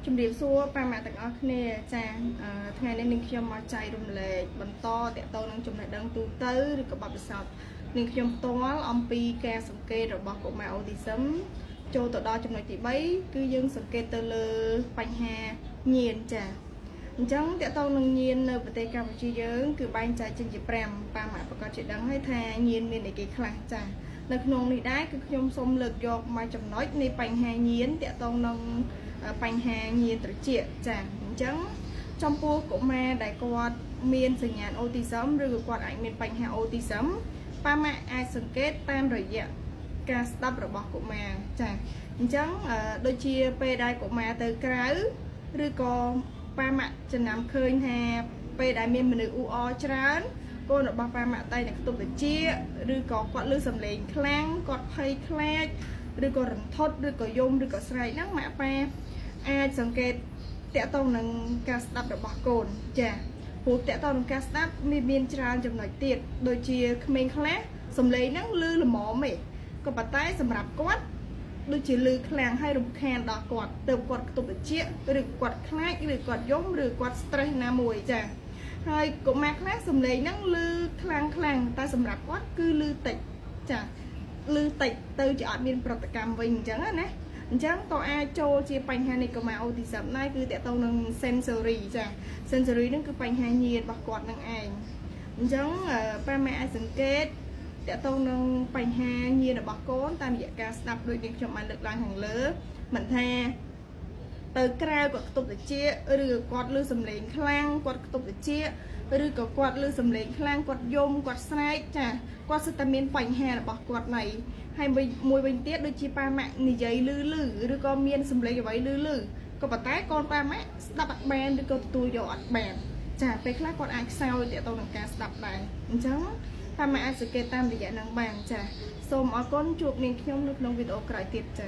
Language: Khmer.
ជំរាបសួរប៉ាម៉ាក់ទាំងអស់គ្នាចាថ្ងៃនេះនាងខ្ញុំមកចែករំលែកបន្តតកតងនឹងចំណេះដឹងទូទៅឬក៏បទពិសោធន៍នាងខ្ញុំផ្ទាល់អំពីការសង្កេតរបស់កុមារ autism ចូលទៅដល់ចំណុចទី3គឺយើងសង្កេតទៅលើបញ្ហាញៀនចាអញ្ចឹងតកតងនឹងញៀននៅប្រទេសកម្ពុជាយើងគឺបែងចែកចេញជា5ប៉ាម៉ាក់ប្រកាសជាដឹងហើយថាញៀនមានអីគេខ្លះចានៅក្នុងនេះដែរគឺខ្ញុំសូមលើកយកមួយចំណុចនៃបញ្ហាញៀនតកតងនឹងបញ្ហាញៀនត្រចៀកចាអញ្ចឹងចំពោះកុមារដែលគាត់មានសញ្ញាណ autism ឬក៏គាត់អាចមានបញ្ហា autism ប៉ាម៉ាក់អាចសង្កេតតាមរយៈការស្ដាប់របស់កុមារចាអញ្ចឹងដូចជាពេលដែលកុមារទៅក្រៅឬក៏ប៉ាម៉ាក់ចំណាំឃើញថាពេលដែលមានមនុស្សអ៊ូអរច្រើនកូនរបស់ប៉ាម៉ាក់តែងតែខ្ទប់ត្រចៀកឬក៏គាត់ឮសំឡេងខ្លាំងគាត់ភ័យខ្លាចឬក៏រន្ធត់ឬក៏យំឬក៏ស្រែកហ្នឹងម៉ាក់ប៉ាអាចសង្កេតតាក់ទងនឹងការស្ដាប់របស់កូនចាព្រោះតាក់ទងនឹងការស្ដាប់មានមានច្រើនចំណុចទៀតដូចជាក្មេងខ្លះសំឡេងហ្នឹងឮល្មមឯងក៏ប៉ុន្តែសម្រាប់គាត់ដូចជាឮខ្លាំងហើយរំខានដល់គាត់ទៅគាត់ខ្ទប់ត្រចៀកឬគាត់ខ្លាចឬគាត់យំឬគាត់ stress ណាមួយចាហើយកុមារខ្លះសំឡេងហ្នឹងឮខ្លាំងខ្លាំងតែសម្រាប់គាត់គឺឮតិចចាឮតិចទៅជាអត់មានប្រតិកម្មវិញអញ្ចឹងណាអញ្ចឹងក៏អាចចូលជាបញ្ហានៃកុមារ autism ដែរគឺតកតងនឹង sensory ចា sensory ហ្នឹងគឺបញ្ហាញៀនរបស់គាត់នឹងឯងអញ្ចឹងប៉ាម៉ាក់អាចសង្កេតតកតងនឹងបញ្ហាញៀនរបស់កូនតាមរយៈការស្ដាប់ដូចនាងខ្ញុំបានលើកឡើងខាងលើមិនថាទៅក្រៅគាត់ខ្ទប់ត្រចៀកឬគាត់ឮសំឡេងខ្លាំងគាត់ខ្ទប់ត្រចៀកឬក៏គាត់ឮសំឡេងខ្លាំងគាត់យំគាត់ស្រែកចាគាត់សុទ្ធតែមានបញ្ហារបស់គាត់ណៃហើយមួយវិញទៀតដូចជាប៉ាម៉ាក់និយាយលឺលឺឬក៏មានសំឡេងអ្វីលឺលឺក៏ប៉ុន្តែកូនប៉ាម៉ាក់ស្ដាប់អត់បានឬក៏ទទួលយកអត់បានចាពេលខ្លះគាត់អាចខ្សោយទាក់ទងនឹងការស្ដាប់ដែរអញ្ចឹងប៉ាម៉ាក់អាចសង្កេតតាមរយៈនឹងបានចាសូមអរគុណជួបនាងខ្ញុំនៅក្នុងវីដេអូក្រោយទៀតចា។